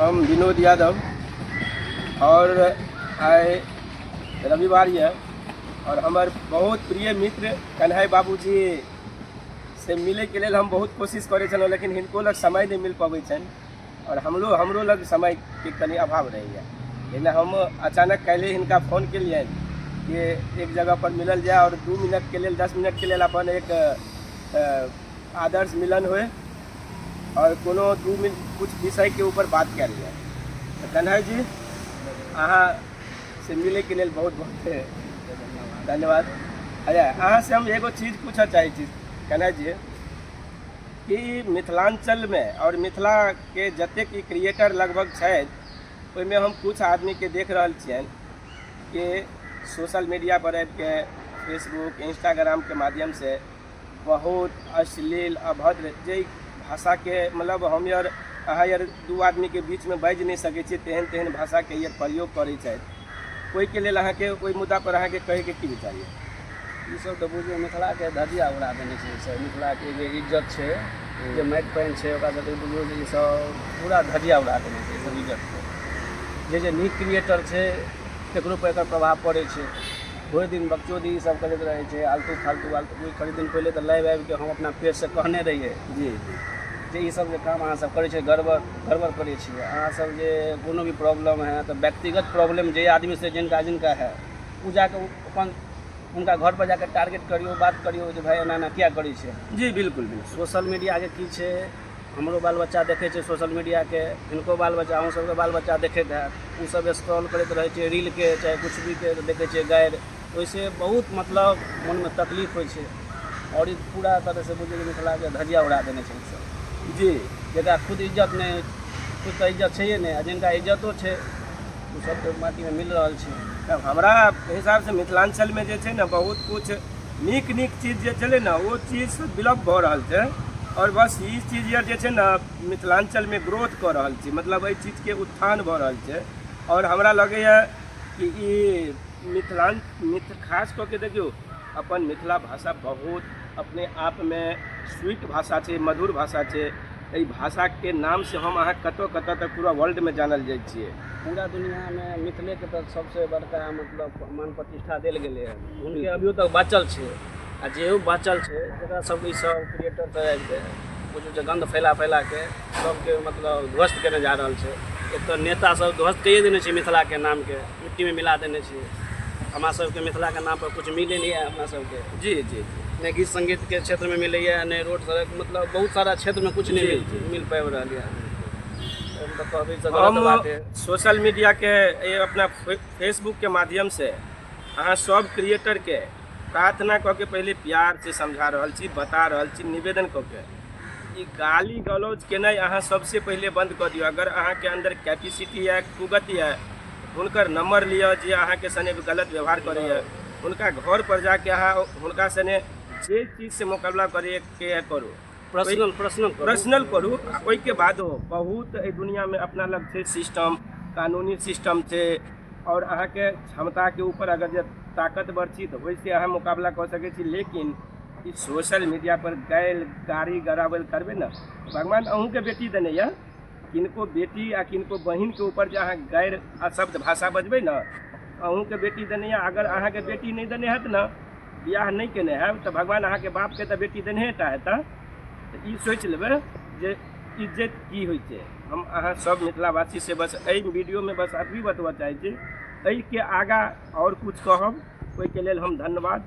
हम विनोद यादव और आइ रविवार यऽ और हमर बहुत प्रिय मित्र कन्है बाबूजी से मिलैके लेल हम बहुत कोशिश करै छलहुँ, लेकिन हिनको लग समय नहि मिल पबै छनि और हमरो हमरो लग समयके कनि अभाव रहैए। लेकिन हम अचानक काल्हि हिनका फोन केलियनि कि एक जगह पर मिलल जाय और 2 मिनटके लेल 10 मिनटके लेल अपन एक आदर्श मिलन होय और कोनो 2 मिनट कुछ विषयके ऊपर बात कयल जाय। तऽ कन्है जी, अहाँ से मिलैके लेल बहुत बहुत धन्यवाद। अच्छा, अहाँ से हम एगो चीज पूछऽ चाहै छी कन्है जी, कि मिथिलांचलमे और मिथिलाके जतेक ई क्रिएटर लगभग छथि, ओहिमे हम कुछ आदमीके देख रहल छियनि कि सोशल मीडिया पर आबिके फेसबुक इंस्टाग्रामके माध्यमसँ बहुत अश्लील अभद्र जे भाषाके, मतलब हम यार अहाँ यार 2 आदमीके बीचमे बाजि नहि सकै छियै, तेहन तेहन भाषाके यार प्रयोग करै छथि। ओहिके लेल अहाँके ओहि मुद्दा पर अहाँके कहैके की विचार यऽ? ई सब तऽ बुझियौ मिथिलाके धजिया उड़ा देने छै। ई सब मिथिलाके जे इज्जत छै, जे माटि पानि छै, ओकरा सबके बुझियौ जे ई सब पूरा धजिया उड़ा देने छै। ई सब इज्जतके जे जे नीक क्रिएटर छै तकरो पर एकर प्रभाव पड़ै छै। भरि दिन बकचोदी ई सब करैत रहै छै, आलतू फालतू आलतू। कनि दिन पहिले तऽ लाइव आबिके हम अपना पेजसँ कहने रहियै जी जे ई सब जे काम अहाँ सब करै छियै गड़बड़ गड़बड़ करै छियै अहाँ सब। जे कोनो भी प्रॉब्लम है तऽ व्यक्तिगत प्रॉब्लम जे आदमीसँ जिनका जिनका है, ओ जाके अपन हुनका घर पर जाके टारगेट करियौ, बात करियौ जे भाइ एना एना किया करै छै। जी बिल्कुल बिल्कुल। सोशल मीडियाके की छै, हमरो बाल बच्चा देखै छै सोशल मीडियाके, हिनको बाल बच्चा, अहूँ सबके बाल बच्चा देखैत हैत। ओ सब स्क्रॉल करैत रहै छै रीलके, चाहे किछु भी के देखै छै गारि, ओहिसँ बहुत मतलब मोनमे तकलीफ होइ छै। आओर ई पूरा तरहसँ बुझियौ जे मिथिलाके धजिया उड़ा देने छै ईसब जकरा खुद इज्जत नहि, खुद तऽ इज्जत छैहे नहि, आ जिनका इज्जतो छै ओ सब तऽ माटिमे मिल रहल छै। तब हमरा हिसाबसँ मिथिलाञ्चलमे जे छै ने बहुत किछु नीक नीक चीज जे छलै ने, ओ चीज विलुप्त भऽ रहल छै आओर बस ई चीज आर जे छै ने मिथिलाञ्चलमे ग्रोथ कऽ रहल छै, मतलब एहि चीजके उत्थान भऽ रहल छै। आओर हमरा लगैए कि ई खास कऽ के देखियौ, अपन मिथिला भाषा बहुत अपने आपमे स्वीट भाषा छै, मधुर भाषा छै। एहि भाषाके नामसँ हम अहाँ कतऽ कतऽ तक पूरा वर्ल्डमे जानल जाइ छियै। पूरा दुनिआमे मिथिलेके तऽ सबसँ बड़का मतलब मान प्रतिष्ठा देल गेलै हँ। हुनके अभियो तक बाँचल छै, आ जेहो बाँचल छै तकरा सब ई सब क्रिएटर सब आबिके बुझू जे गन्ध फैला फैलाके सबके मतलब ध्वस्त केने जा रहल छै। एक तऽ नेता सब ध्वस्त कैये देने छै, मिथिलाके नामके मिट्टीमे मिला देने छै। हमरा सबके मिथिलाके नाम पर किछु मिलै नहि यऽ अपना सबके। जी जी नहि गीत संगीतके क्षेत्रमे मिलैए, नहि रोड सड़क, मतलब बहुत सारा क्षेत्रमे किछु नहि मिल पाबि रहल यऽ। हम सोशल मीडियाके अपना फेसबुकके माध्यमसँ अहाँ सब क्रिएटरके प्रार्थना कऽ के पहिले प्यारसँ समझा रहल छी, बता रहल छी, निवेदन कऽ के, ई गाली गलौज केनाइ अहाँ सबसँ पहिले बन्द कऽ दियौ। अगर अहाँके अन्दर कैपेसिटी यऽ, कुगत यऽ, हुनकर नंबर लिअ जे अहाँके सने गलत व्यवहार करैए, हुनका घर पर जाके अहाँ हुनका सने जे चीजसँ मुकाबला करैके करू, पर्सनल पर्सनल पर्सनल करू। आ ओहिके बादो बहुत एहि दुनिआँमे अपना लग छै सिस्टम, कानूनी सिस्टम छै, आओर अहाँके क्षमताके ऊपर अगर जे ताकतवर छी तऽ ओहिसँ अहाँ मुकाबला कऽ सकै छी। लेकिन ई सोशल मीडिया पर गारि गाड़ी गराबल करबै ने, भगवान अहूँके बेटी देने यऽ, किनको बेटी आ किनको बहिनके ऊपर जे अहाँ गारि अशब्द भाषा बजबै ने, अहूँके बेटी देने यऽ। अगर अहाँके बेटी नहि देने हैत ने, बियाह नहि केने हैब, तऽ भगवान अहाँके बापके तऽ बेटी देनहे टा हेता। तऽ ई सोचि लेबै जे इज्जत की होइ छै। हम अहाँ सब मिथिलावासी से बस एहि वीडियोमे बस एतबी बतबऽ चाहै छी। एहिके आगाँ आओर किछु कहब ओहिके लेल हम धन्यवाद।